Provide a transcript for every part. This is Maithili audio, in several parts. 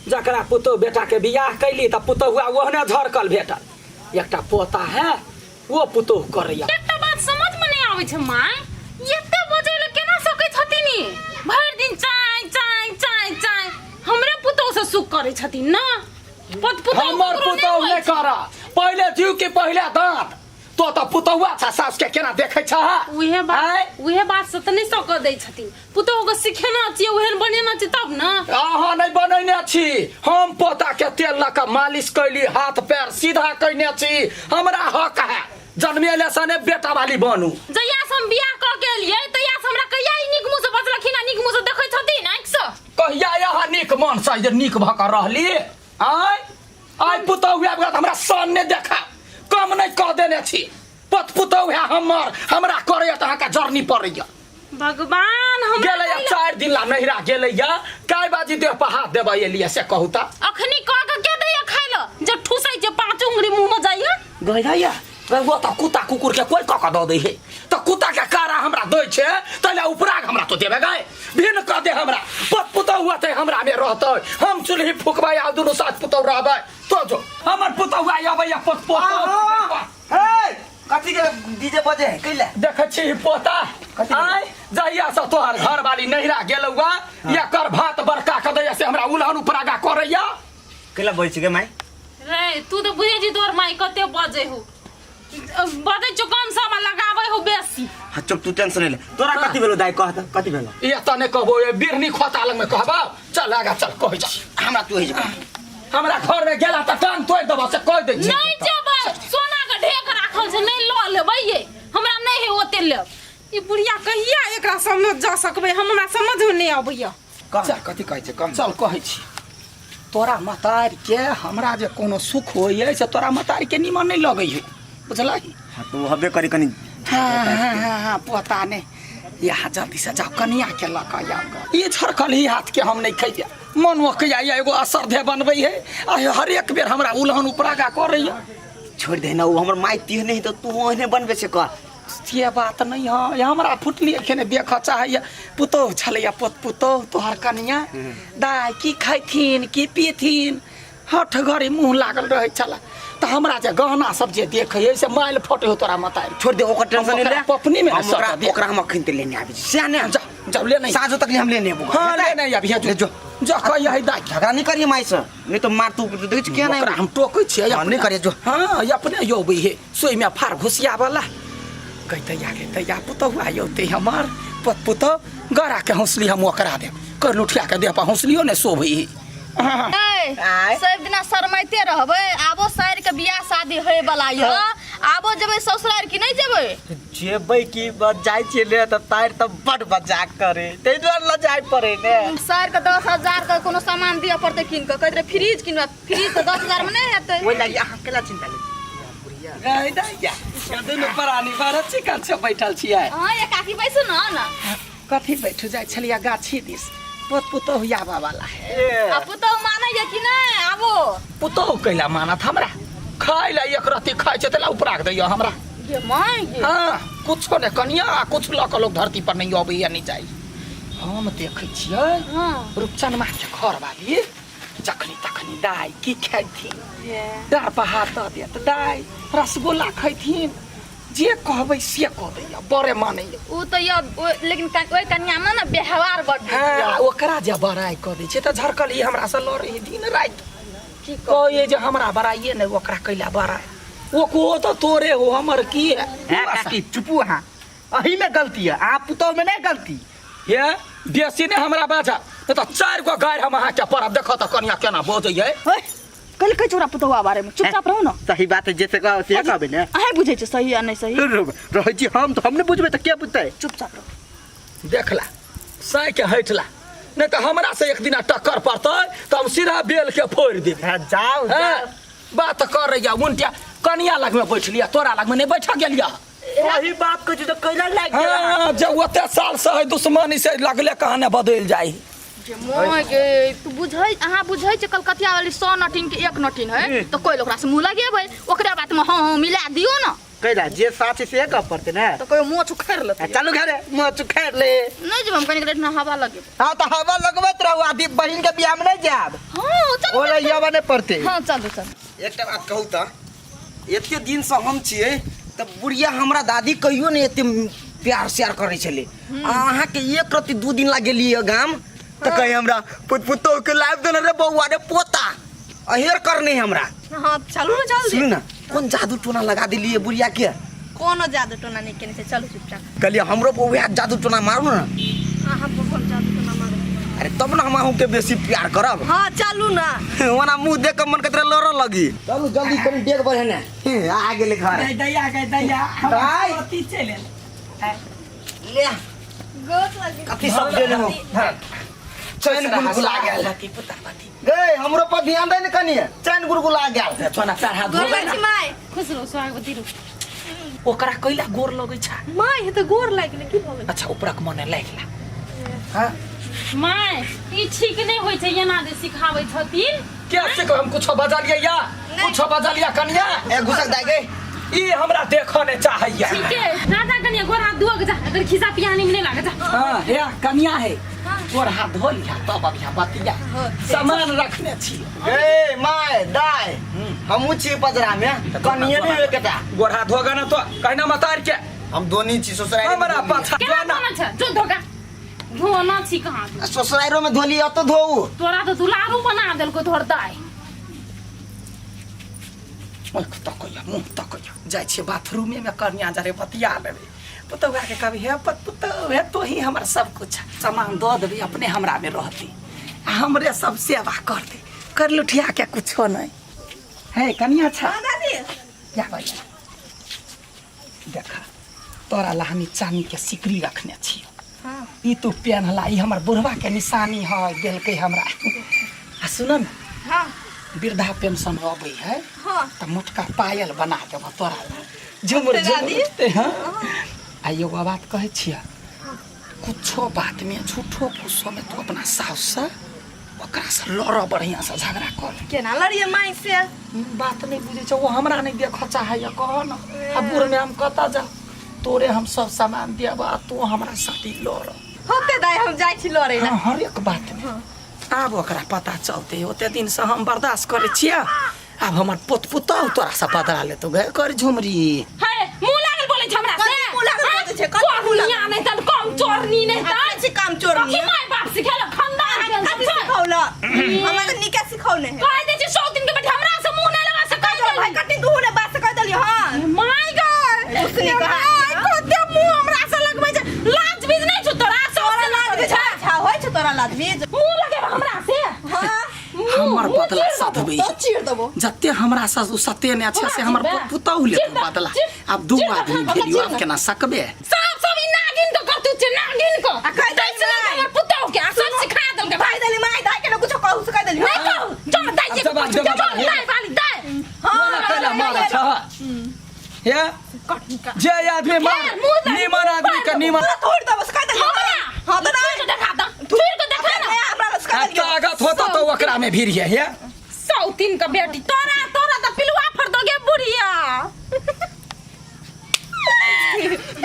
जकरा पुतोह बेटाके बियाह कैली तऽ पुतोहुआ ओहने झरकल भेटल। एकटा पोता है, ओ पुतोह करैया। एकटा बात समझ में नहीं आबै छै माय, एते बजै लए केना सकै छथिन ई? भरि दिन चाय चाय चाय चाय हमरे पुतोह से सुख करै छथिन ना। पत पुतोह हमर ककरो पुतोह नहि नहि होइ छै। कर, पहिले जीव के पहिले दाँत। तो तऽ पुतहुआ छ, सास के केना देखै छ? उहे बात आँय? उहे बात से तऽ नहि सकऽ दै छथिन। पुतोह के सिखेना छियै, ओहन बनेना छै तब ने। अहाँ नहि बनैने छी। हम पोता के तेल लऽ कऽ मालिश कैली, हाथ पैर सीधा कैने छी। हमरा हक है, जन्मेले से ने बेटा वाली बनू। जहिया से हम बियाह कऽ के एलियै तहिया से हमरा कहिया ई नीक मुँह से बजलखिन आ नीक मुँह से देखै छथिन आँखि से? कहिया अहाँ नीक मन से जे नीक भऽ कऽ रहली? आँय आइ पुतहु आबि गेल तऽ हमरा सन नहि देखा, कम नहि कऽ देने छी। पत पुतहु है हमर, हमरा करैया तऽ अहाँके जरनी पड़ैया। भगवान हमरा गेलैया 4 दिन ला नैहरा गेलैया, काय बाजी देह पर हाथ देबै एलियै से कहू तऽ? अखनी कऽ के के दैया खाइ लए जे ठुसै छै 5 उंगली मुँह में जाइया? गैरैया वो तऽ कुत्ता कुकुर के कोई कऽ कऽ दऽ दै है, तऽ कुत्ता के कारा हमरा दै छै तैला उपराग हमरा तो देबे गए। भिन्न कऽ दे हमरा, पत पुतहु होतै हमरा में रहतै, हम चूल्ही फुकबै आ दुनू सास पुतहु रहबै। तो जो हमर पुतहु आइ अबैया पत पुतहु। हे कथी के डीजे बजे है कैला? देखै छी पोता? कथी? आय जहिया से तोहर घर वाली नैहरा गेलौआ, एकर भात बड़का कऽ दैया से हमरा उलहन उपरागा करैया। कैला बजै छी गे माय? रे तू तऽ बुझै छी तोहर माय कते बजै हो, बजै छौ कम सम आ लगाबै हो बेसी। हाँ चुप, तू टेंशन नहीं ले। तोरा कथी भेलो दाई, कह त कथी भेलो? ई एतऽ नहि कहबो, ए बिरनी खोता लग में कहबो। चल आगा चल, कहै छी। हमरा तू हे हमरा घर में गेला तऽ टांग तोड़ि देबो से कहि दै छी। नहीं जेबै, सोना के ढेक राखल छै, नहीं लऽ लेबै ये, हमरा नहीं है ओते लेब। ई बुढ़िया कहिया एकरा समझ जा सकबै हम, हमरा समझ में नहीं अबैया। कह चल कथी कहै छै कह। चल कहै छी, तोरा मतार के हमरा जे कोनो सुख होइए से तोरा मतार के निमन नहीं लगै है, बुझलही? हाँ तो हबे करी कनी। हाँ हाँ हाँ हाँ पोता ने यहाँ जल्दी से जाओ कनिया के लऽ कऽ आउ। ई झरकल ही हाथ के हम नहीं खैबे, मन ओकैया एगो असरधे बनबै है आ हर एक बेर हमरा उलहन उपरागा करैया। छोड़ दे ना, वो हमर माय तिह नहीं तो तू ओहने बनबे छै कर। से बात नहीं है, हमरा फुटली एखने देखऽ चाहैया। पुतोह छलैया पोत पुतोह तोहर कनिया दाय की खैथिन की पीथिन, हठ घड़ी मुँह लागल रहै छला। तऽ हमरा जे गहना सब जे देखै से माइल फटे हो तोरा मतारी। छोड़ दे ओकर टेंशन नहीं ले, ओकरा पपनी में हम ओकरा सटा दे। ओकरा हम अखन ते लेने आबै छी सएह ने? जा जा ले नहीं, साँझो तक ले हम लेने आबू। हाँ ले नहीं अभी ले जो। जो कहिया है दाय। झगड़ा नहीं करिए माय से, नहीं तो मार तू देखै छी केना। ओकरा हम टोकै छियै। हाँ, नहि करिए जो। हाँ अपने यौबै हे सोइमे में फार घुसिया वाला कहते या गे तैया पुतहु आयौते हमर पत पुतहु गरा के हौसली हम ओकरा देब कर लुठिया के देह पर हौसलियो ने शोभै हे। ए, आय। सब दिना शरमाइते रहबै। आबो साइर के बियाह शादी होय वाला य, आबो जेबै ससुरार कि नहीं जेबै? जेबै की, बस जाइ छियै ले तऽ तार तऽ बड मजाक करे, ताहि दुआरे लऽ जाय पड़े ने। साइर के 10,000 के कोनो सामान दिअ पड़तै कीन के, कहैत रहे फ्रिज किनबै, फ्रिज तऽ 10,000 में नहीं हेतै। ओहि लागि अहाँ केला चिंता ले गै दैया, दुनू प्राणी बड़ चिकन से बैठल छियै। हाँ ये काकी बैसू ना ना। कथी बैठू, जाइ छलियै गाछी दिस, पोत पुतोहु आबऽ वाला है। आ पुतोहु मानैया कि नहीं आबो? पुतोहु कैला मानत हमरा, खाइ ला एक रत्ती खाइ छै तैला उपराग दैया हमरा। गे माय गे। हाँ कुछो ने कनिया, कुछ लऽ कऽ लोग धरती पर नहीं अबैया नहीं जाइ। हम देखै छियै हाँ। रूपचनमा के घर वाली जखनी तखनी दाइ की खेथिन, डाँर पर हाथ दऽ देत, दाइ रसगुल्ला खैथिन, जे कहबै से कऽ दैया, बड़े मानैया उ तऽ य लेकिन ओहि कनिया में ना व्यवहार बड नीक हाँ, यऽ। ओकरा जे बड़ाइ कऽ दै छै तऽ झरकल ई हमरा से लड़ै है दिन राति। की कहू? कहै जे हमरा बड़ाइए नहि, ओकरा कैला बड़ाइ, ओको तऽ तोरे हो हमर की है। हे काकी चुपू, अहाँ अही में गलती है, अहाँ पुतोह में नहीं गलती। ये बेसी ने हमरा बाजा नहीं तऽ 4 गो गारि हम अहाँके पढ़ब। देखो तऽ कनिया केना बजै है। कल कहै छौ पुतहुआ बारे में, चुपचाप रहू ना। सही बात है, जैसे कहो से कहबै ने। अहें बुझै छै सही आ नहीं सही। रहै छी हम तऽ हम नहि बुझबै तऽ के बुझतै? चुपचाप रहू। देखला साई के हटला नहीं तऽ हमरा से एक दिना टक्कर पड़तै तऽ हम सीधा बेल के फोड़ि देबै। हाँ, जाओ, हाँ, जाओ। बात कर रही उनटिया कनिया लग में बैठ लिया, तोरा लग में नहीं बैठा गेलिया। वही बात कहै छी तऽ कैला लागि गेल अहाँ? हाँ, जब ओते साल से है दुश्मनी से लगले कहाने बदलि जाय। जे मोय गे, तू बुझै, अहाँ बुझै छै कलकतिया वाली 100 नटीन के 1 नटीन है, तो कोई ओकरा से मुंह लगेबै, ओकरे बात में हाँ हाँ मिला दियो ना। कैला जे साच से गप पड़ते ने। तऽ कहियो मोछ उखाड़ि लेतै। आ, चलू घरे, मोछ उखाड़ि ले। नहि जेबै हम, कनिक लेट हवा लगेबै। हाँ तऽ हवा लगबैत रहू, आदि बहिन के बियाह में नहीं जायब। हाँ चलू। ओ लइयावा नहीं पड़ते। हाँ चलू चलू। एकटा बात कहू तऽ एते दिन से हम छियै तऽ बुढ़िया हमरा दादी कहियो नहि एते प्यार स्यार करै छलै। आ अहाँके एक रत्ती 2 दिन ला गेलियै गाम तऽ कहे हमरा पुत पुतोह के लाइब देने रे बौआ रे पोता अहेर करने हमरा। हाँ चलू ना जल्दी। सुनू ना, कोन जादू टोना लगा दिलियै बुढ़िया के? कोनो जादू टोना नहीं केने छै, चलू चुपचाप। कहलियै हमरो पर वएह जादू टोना मारू ना। अहाँ पर कोन जादू टोना मारू? अरे तब ना हम अहूँ के बेसी प्यार करब। हाँ चलू ना। ओना मुँह देख के मन कतरा लड़ऽ लगी। चलू जल्दी कनी डेग बढ़े ने। आ गेलै घर। दैया के दैया दाइ। पति चलि एल। ले गोट लगी। कथी सब देने हो? चैन गुलगुला गेल। पति पुता पति। गए हमरो पर ध्यान दे ने कनी, चैन गुलगुला गेल। सोना पैर हाथ गोर धोबै लगै ना। छी माय। खुश रहो, सुहागवती रहो। ओकरा कैला गोर लगै छै? माय हे तऽ गोर लागि गेलै, की भऽ गेलै? अच्छा उपरक मने लागि ला। हाँ माय ई ठीक नहि होइ छै एना जे सिखाबै छथिन। क्या से हम कुछो बजलियै या? कुछो बजलियै कनिया? ए घुसक दाइ गे। ई हमरा देखऽ नहि चाहैया। ठीके राजा कनिया गोर हाथ धोके जा, अगर खिसा पियानी में नहीं लागे जा। हाँ हे कनिया है, गोर हाथ धो लिया तब अभी बतिया। सामान रखने छी। गे my दाइ हमहूँ छी पजरा में, कनिये नहि एकटा। गोर हाथ धोगा ना तो कहना मतार के। हम दोनी छी ससुरारि में। हमरा पाछा केना जाना। धोना छै? जो धोगा धोना छी कहाँ? ससुराइरो में धोली अतो धोऊ। तोरा तो दुलारू बना देलको तोहर दाइ। आँखि तकैया मुँह तकैया। जाइ छियै बाथरूमे में कनिया जरे बतिया लेबै। पुतहुआ के कहबै हे पुतहु हे तोही हमर सब कुछ सामान दऽ देबै, अपने हमरा में रहतै आ हमरे सब सेवा करतै। कर लुठिया के कुछो नहि। हे कनिया छा। हाँ दादी। या भैया देखा तोरा ला हम चानी के सिकरी रखने छियो। हाँ। ई तू पेन्हला, ई हमर बुढ़वा के निशानी है, देलकै हमरा। आ सुन न। हाँ। वृद्धा पेंशन अबै है। हाँ। तऽ मोटका पायल बना देबऽ तोरा ला। झुमुर होतै झुमुर दादी? उठतै, हाँ। आ एगो बात कहै छियै, कुछो बात में झूठो फूसो में तू अपना सास से ओकरा से लड़, बढ़िया से झगड़ा कर। केना लड़िए माय से? बात नहीं बुझै छै, वो हमरा नहीं देखऽ चाहैया। कह न, आ बूढ़ में हम कतऽ जाउ? तोरे हम सब सामान देब आ तू हमरा साथी लड़। होते दाइ, हम जाइ छी लड़ै ला। हाँ, हरेक बात में। आब ओकरा पता चलते, ओते दिन से हम बर्दाश्त करै छियै, आब हमर पोत पुतहु तोरा से बदला लेतो गे कर झुमरी। हे मुंह लागल बोलै छै हमरा से। कथी मुंह लागल बोलै छै? कथी मुंह लागल? चोरनिया नहि तन कम चोरनी नहि तन। कथी काम चोरनी? कथी माय बाप सिखेलक खानदान के कथी छै? सिखौलक? हमरा तऽ नीके सिखौने है। कहि दै छै 100 दिन के बेटी हमरा से मुंह नहि लगा से कहि भाई देली। कथी दूर ने बात से कहि देलियै हन। My God. उसने कहा। My, कते मुंह हमरा से लगबै छै। लाज बीज नहि छौ तोरा? सौ तोरा से लाज लगबै बीज छै। अच्छा होइ छौ तोरा लाज बीज? मुंह लगेब हमरा से? हाँ। हमर मुंह बदला चिर देबो। सधबै। तो चीर देबो। जते हमरा सासु सते ने छै से हमर चिरबे। पुतहु लेतौ चिरबे, बदला। चिर- आब दू चिरबे, आदमी हमरा भेलियो, आब चिरबे। केना सकबे? सब सब ई नागिन के करतूत छै, नागिन के। आ कहि दै देली छै माय। हमर पुतहु के, आ सब सिखा देलकै भाई। कहि देली माय, दाइ के ने कुछो कहू से कहि देली। नहि कहू, जोर दाइ के अब जवाब कुछो, देबा जोर बाली। दाइ बाली, दाइ। हाँ, कैला मारै छह? हे जे आदमी मार फेर मुँह दाइ, निमन आदमी के निमन तोरा तोड़ देबो से कहि देली। हमरा? हाँ तऽ छुइ के देखा दऽ, छुइ के देखा ना। हमरा से कहि आ देलियौ। ताकत होता तो ओकरा में भीड़ है हे। सौतीन के बेटी तोरा तोरा तऽ पिलुआ फर दोगे बुढ़िया।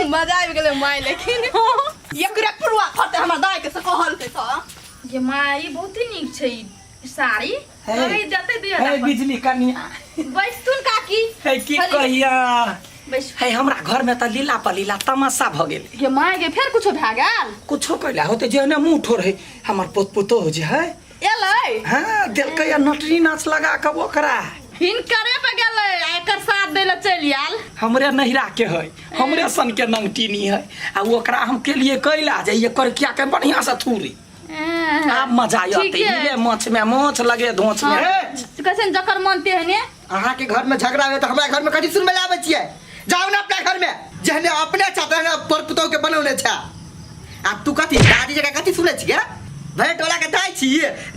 मजा आबि गेलै माय, लेकिन एकरा पुरुआ फटे हमरा दाइ के से कहलकै तऽ। गे माय, ई बहुते नीक छै ई साड़ी। हे। अरे जते दिया हे बिजली कनिया। बैसतुन काकी। हे की हरी। कहिया बैस। हे हमरा घर में तऽ लीला पलीला तमाशा भ गेलै। गे माय गे, फेर कुछो भए गेल? कुछो कैला होते जे ने मुंह ठोर है हमर पोत पुतोह जे है। एलै? हाँ, देलकै या नटरी नाच लगा के ओकरा। हिनकरे पे गेलै आ एकर साथ दै लए चलि आयल। हमरे नहिरा के है, हमरे सन के नंगटीनी है आ ओकरा हम के लिए कैला जे एकर किया के बढ़िया से थूरी। आब मजा आते। ठीके। मिले माछ में माछ लगे धोछ में। हे, कहै छै ने जकर मन तेहने। अहाँ के घर में झगड़ा हुए तो हमरा घर में कथी सुनबे ला आबै छियै? जाउ ने अपना घर में, जेहने अपने छा तेहने पर पुतोह के बनौने छा। आ तू कथी दादी जकाँ कथी सुनै छियै? भरि टोला के दाइ छी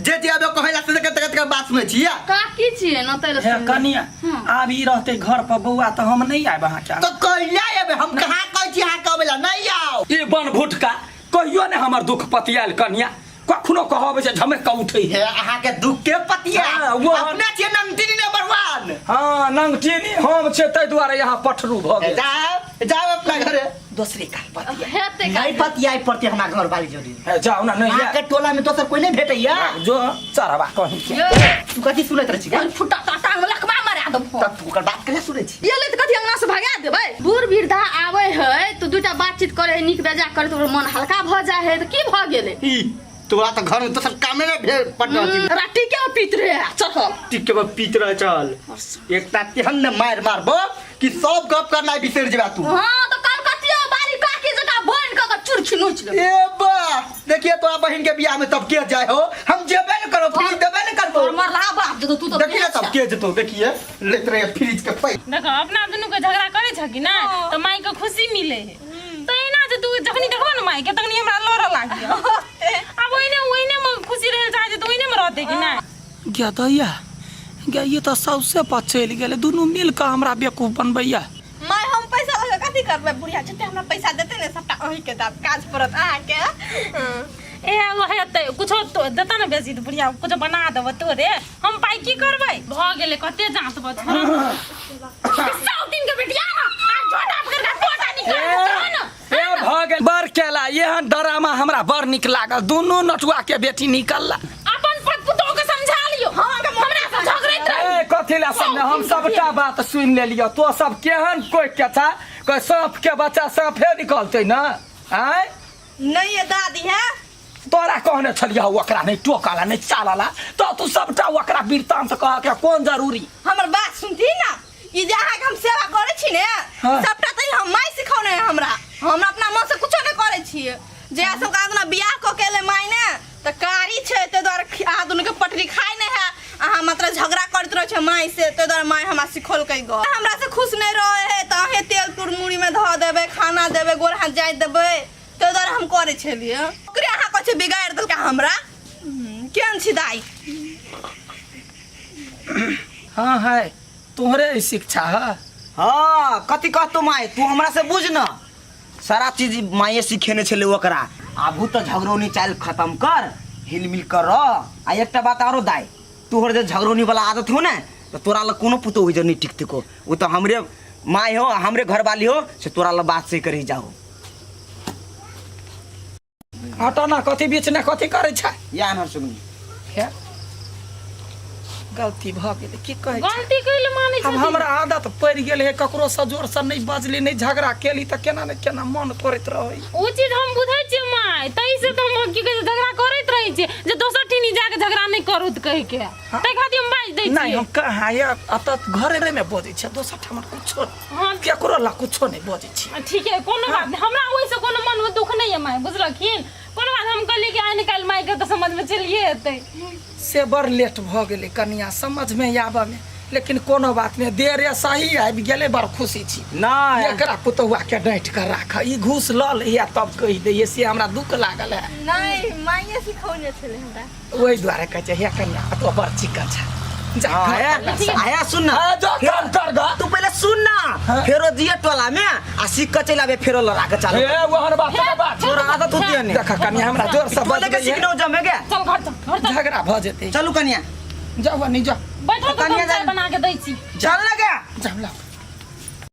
जे जे आबे कहै ला से कते कते बात सुनै छियै। काकी छियै न तै हे कनिया, आब ई रहते घर पर बौआ तऽ हम नहि आयब अहाँके। तऽ कहिया एबै? हम कहाँ कहै छी अहाँ के अबै ला? नहि आउ। ई बन भुटका कहियो ने हमर दुख पतियाल कनिया, कखनो कहबै जे झमक कऽ उठै हे। अहाँ के दुख के पतिया? हाँ, वो अपने छियै नंदिनी नंबर 1। हाँ नंगटीनी हम छै ताहि दुआरे यहाँ पठरू भऽ गेल। जाओ जाओ अपना घरे। दोसरे काल पतिया हेतै नहीं पतियाई पड़ते हमरा घर वाली जोड़ी। हे, जाउ ना नहीं अहाँके टोला में दोसर कोई नहीं भेटैया। जो चरवा कहीं के। ये तू कथी सुनैत रहै छी गे? फुटा टांग लकवा मारा देबो। तब तू ओकर बात केना सुनै छी? ये ले तऽ कथी अंगना से भगा देबै? बूढ़ वृद्धा आबै है तऽ दूटा बातचीत करे है, नीक बेजा करे तऽ ओकर मन हल्का भऽ जाइ है, तऽ की भऽ गेलै? ई तोरा तऽ घर में दोसर कामे नहि भेल पड़ रहल छी। राटी के पीत रहे आ चढ़ल। टिक के पीत रह चल। एकटा तेहन ने मारि मारबो कि सब गप करनाइ बिसरि जेबा तू। हाँ तऽ कलकतिया बाली काकी जकाँ बनि कऽ के चुरखी नोचि लेबै। ए बा देखिए तोरा बहिन के बियाह में तब के जाय हो, हम जेबे न करबो, फ्रिज देबे न करबो। तोहर मरला बाप जेतौ तू तऽ। देखिए तब के जेतौ, देखिए लेत रहे फ्रिज के पै। देखो अपना दुनू के झगड़ा करे छ कि ना तो माई के खुशी मिले है, तो एना जे तू जखनी देखबो न माई के तखनी हमरा लड़ऽ लागियो। आब ओहिने ओहिने में खुशी रहे चाहे त ओहिने में रहते कि ना। गे दैया गे, ई तऽ सौसे पर चलि गेलै, दुनू मिल कऽ हमरा बेवकूफ बनबैया। माय हम पैसा लऽ कऽ कथी करबै? बुढ़िया जते हमरा पैसा देतै ने सबटा अहींके देब, काज पड़त अहाँके। ए ओ हेतै कुछो तो देता ने बेसी तऽ बुढ़िया कुछो बना देबो तोरे, हम पाइ की करबै? भऽ गेलै कते जाँत बच 100 दिन के बेटिया ना आ झोटा पकड़ के टोटा निकाल देतौ न। ए भऽ गेल बड़ केला, एहन डरामा हमरा बड़ नीक लागल, दुनू नटुआ के बेटी निकलला। अपन पत पुतोह के समझा लियो, हमरा से झगड़ैत रही। ए कथी ला समझ, हम सबटा बात सुनि लेलियो, तो सब केहन कोइ के छा, कोइ साँप के बच्चा साँपे निकलतै न? आँय नहीं ये दादी है। तोरा कहने छलियौ ओकरा नहि टोकला नहि चालला, तऽ तू सबटा ओकरा वृत्तांत कह के कोन जरूरी? हमर बात सुनती ना, ई जे अहाँके हम सेवा करै छी ने सबटा तऽ ई हम माय सिखौने है हमरा, हम अपना मन से कुछो नहि करै छियै। जे सबके आदना बियाह कऽ के एलै माय ने तऽ कारी छै, ताहि दुआरे अहाँ दुनूके पटरी खाइ नहि है, अहाँ मतलब झगड़ा करैत रहै छै माय से, ताहि दुआरे माय हमरा सिखौलकै गऽ। हमरा से खुश नहि रहै है तऽ अहें तेल तूर मूड़ीमे धऽ देबै, खाना देबै, गोर हाथ जाइत देबै, ताहि दुआरे हम करै छलियै। ओकरे अहाँ कहै छै बिगाड़ि देलकै हमरा। केहन छी दाइ? हाँ है तोहरे ई शिक्षा है। हाँ कथी कहतो माय, तू हमरा से बुझ न, सारा चीज माये सिखेने छलै ओकरा। आबू तऽ झगड़ौनी चालि खत्म कर, हिलमिल कर रह। आ एकटा बात आरो दाइ, तोहर जे झगड़ौनी वाला आदत हो ने तऽ तोरा लग कोनो पुतोहु जे नहि टिकते को, ओ तऽ हमरे माय हो हमरे घरवाली हो से तोरा लग बात सही करी जाओ। हटो ना, कथी बीच ने कथी करै छै? या अनहर सुगनी। हे गलती भऽ गेलै, की कहै छै? गलती कैले मानै आब छथिन? हमरा आदत पड़ि गेल है, ककरो से जोर से नहि बजली नहि झगड़ा केली तऽ केना ने केना मन करैत रहै। ओ चीज हम बुझै छियै माय, तै से तऽ हम की कहै छै झगड़ा करैत रहै छियै जे दोसर ठीनी जाके झगड़ा नहि करू कहि के, ताहि खातिर हम बाजि दै नहि छियै। हम कहाँ ये एतऽ घरे में बजै छियै, दोसर ठाम कुछो हाँ। केकरो ला कुछो नहि बजै छियै। ठीक है, कोनो बात नहि, हमरा ओहिसँ कोनो मनमे दुख नहि यऽ माय, बुझलखिन? कोनो बात, हम कहलियै कि आइ ने काल्हि मायके तऽ समझमे चलिए एतै। से बड़ लेट भऽ गेलै कनिया समझमे आबऽमे, लेकिन कोनो बात नहि, देरे सही आबि गेलै, बड़ खुशी छी। नहि एकरा पुतहुआ के डाँटि कऽ राख, ई घूस लऽ लैया तब कहि दैया, से हमरा दुख लागल है। नहीं माये सिखौने छलै हमरा, ओहि दुआरे कहै छै हे कनिया तो बड़ चिकन छै, जा हाँ, घर आया पर ला। आया सुन ना। हाँ, जो काम कर गा। तू पहले सुन ना, फेरो दिए टोला में आ सीख के चल आबे, फेरो लड़ा के चालू। ए ओहन बात के बात तोरा आदत होती है ने। देख कनिया हमरा जोर से टोले के बजबै है। सीखने जमे के। चल घर चल, घर चल। झगड़ा भऽ जेतै। चलू कनिया। जाउ नहीं जाउ। बैठो तऽ कनिया हम चाय जा- बना के दै छी। चल ना गे। जाउ लाउ।